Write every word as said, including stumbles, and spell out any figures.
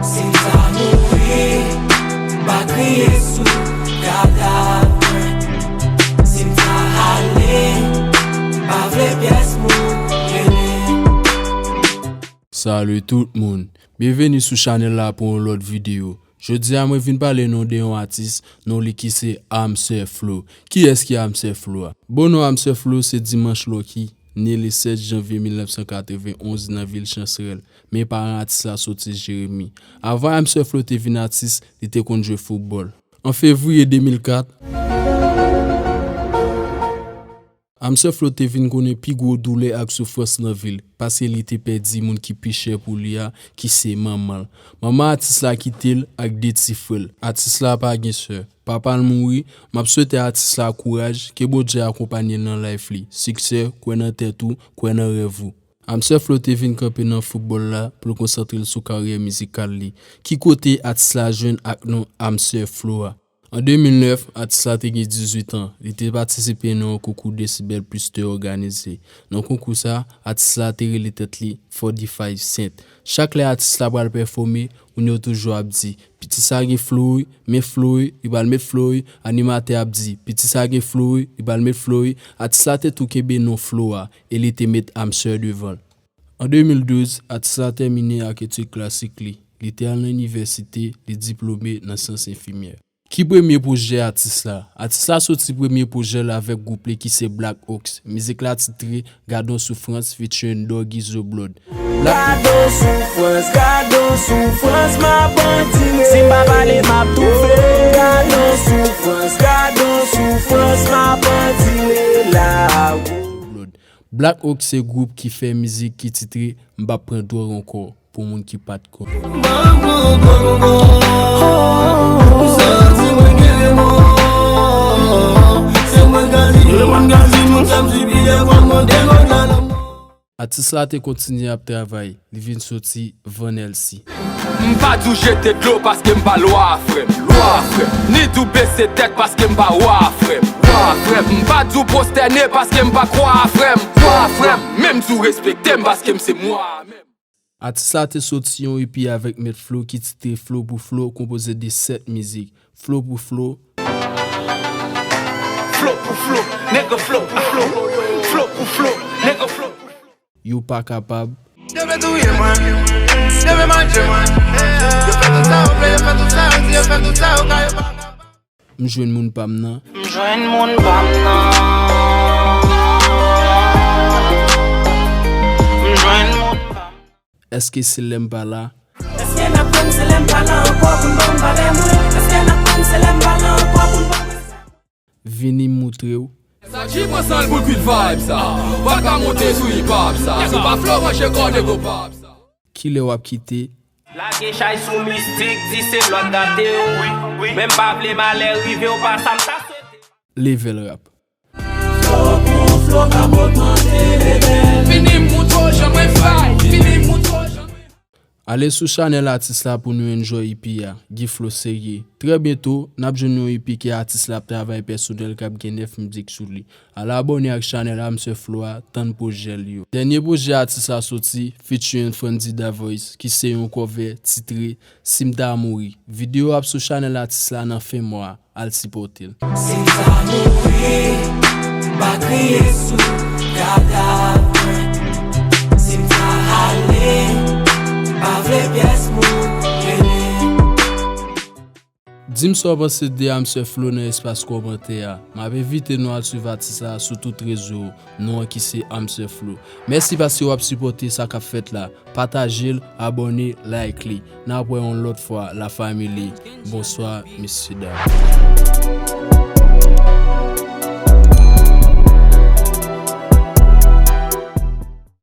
Si m ta mouri, m pa kriye sou kadav mwen. Si m ta ale, m pa vle pyès moun rele. Salut tout moun! Byenveni sou chanèl la pou yon lòt videyo. Jodi a mwen vin pale nou de yon atis, non li ki se Amsè Flo. Kiyès ki Amsè Flo a? Bon, non Amsè Flo se Dimanch Lucky, ne le sèz janvye mil nèf san katrevenn onz nan vil Chansrèl, men paran atis la soti Jeremi. Avan Amsè Flo te vin atis, li te konn jwe foutbòl. An fevriye de mil kat, Amsè Flo te vin konnen pi gwo doulè ak soufrans nan vi l, paske li te pèdi moun ki pi chè pou li a, ki se manman l. Manman atis la kite l ak de ti frè l. Atis la pa gen sè. Papa l mouri, m ap swete atis la kouraj, ke Bondye akonpanye l nan life li. Siksè, kwè nan tèt ou, kwè nan rèv ou. Amsè Flo te vin kanpe nan foutbòl la pou l konsantre l sou karyè mizikal li. Ki kote atis la jwenn ak non Amsè Flo a? An de mil nèf, atis la te gen dizuit an. Li te patisipe nan yon konkou Decibel Plus te òganize. Nan konkou sa, atis la te rele tèt li Forty-Five Cent. Chak lè atis la pral pèfòme, moun yo toujou ap di, "Piti sa gen flo wi, men flo wi, li pral met flo wi." Animatè ap di, "Piti sa gen flo wi, li pral met flo wi." Atis la te tou kenbe non Flo a, e li te met Amsè devan l. An de mil douz, atis la tèmine ak etid klasik li. Li te al nan inivèsite, li diplome nan syans enfimyè. Ki premye pwojè atis la? Atis la soti premye pwojè l avèk gwoup li ki se Black Ox. Mizik la titre Gad on soufrans featuring Doggy Zo Blood. Gad on soufrans, gad on soufrans, m ap andire. Si m pa pale, m ap toufe. Gad on soufrans, gad on soufrans, m ap andire la. Blood. Black Ox se gwoup ki fè mizik ki titre M p ap pran dwòg ankò pou moun ki pa t konn. Atis la te kontinye ap travay, li vin soti Van L C. M pa di w jete dlo paske m pa lwa, frè m, lwa, frè m. Ni di w bese tèt paske m pa wa, frè m, wa, frè m. M pa di w pwostène paske m pa kwa, frè m, kwa, frè m. Menm di w respekte m paske m se mwa menm. Atis la te soti yon E P avèk Mèt Flo ki titre Flo pou Flo, konpoze de sèt mizik. Flo pou Flo. Flo pou flo, nèg flo pou flo. Flo pou flo, nèg flo pou flo. Yo pa kapab. Yo vle touye mwen, yo vle manje mwen. Yo fè tout sa yo vle, yo fè tout sa yo di, yo fè tout sa yo ka, yo pa kapab. M jwenn moun pa m nan. M jwenn moun pa m nan. M jwenn moun pa m. Èske se lè m pa la? Èske n ap tann se lè m pa la ankò pou n ban m valè mwen? Èske n ap tann se lè m pa la ankò pou n ban mwen sa? Vini m moutre w. Sa ki pran san l pou l kwit vibe sa. Pa ka monte sou hip hop sa. Se pa Flo ranche kò nèg o pap sa. Kilè w ap kite? Lage chay sou mistik, di se lòt gate w. Men m pa vle malè rive w, pa sa m ta swete. Level Rap. Flo pou flo, ka ogmante level. Vini m moutre w jan mwen fly, vini m moutre w jan mwen. Ale sou chanèl atis la pou nou enjoy E P a, Guy Flo serye. Trè byento, n ap jwenn yon E P ke atis la ap travay pèsonèl k ap gen nèf mizik sou li. Al abòne ak chanèl Amsè Flo a, tann pwojè l yo. Dènye pwojè atis la soti, featuring Frandy Da Voice, ki se yon cover titre Si m ta mouri. Videyo ap sou chanèl atis la nan fen mwa a, al sipòte l. Si m ta mouri, m pa kriye sou kadav mwen. Si m ta ale, m pa vle pyès moun rele. Di m sa w panse de Amsè Flo nan espas kòmantè a. M ap envite nou al swiv atis la sou tout rezo, non an ki se Amsè Flo. Mèsi paske w ap sipòte sa k ap fèt la. Pataje l, abòne, like li. N ap wè yon lòt fwa, la family. Bonswa, mesye dam.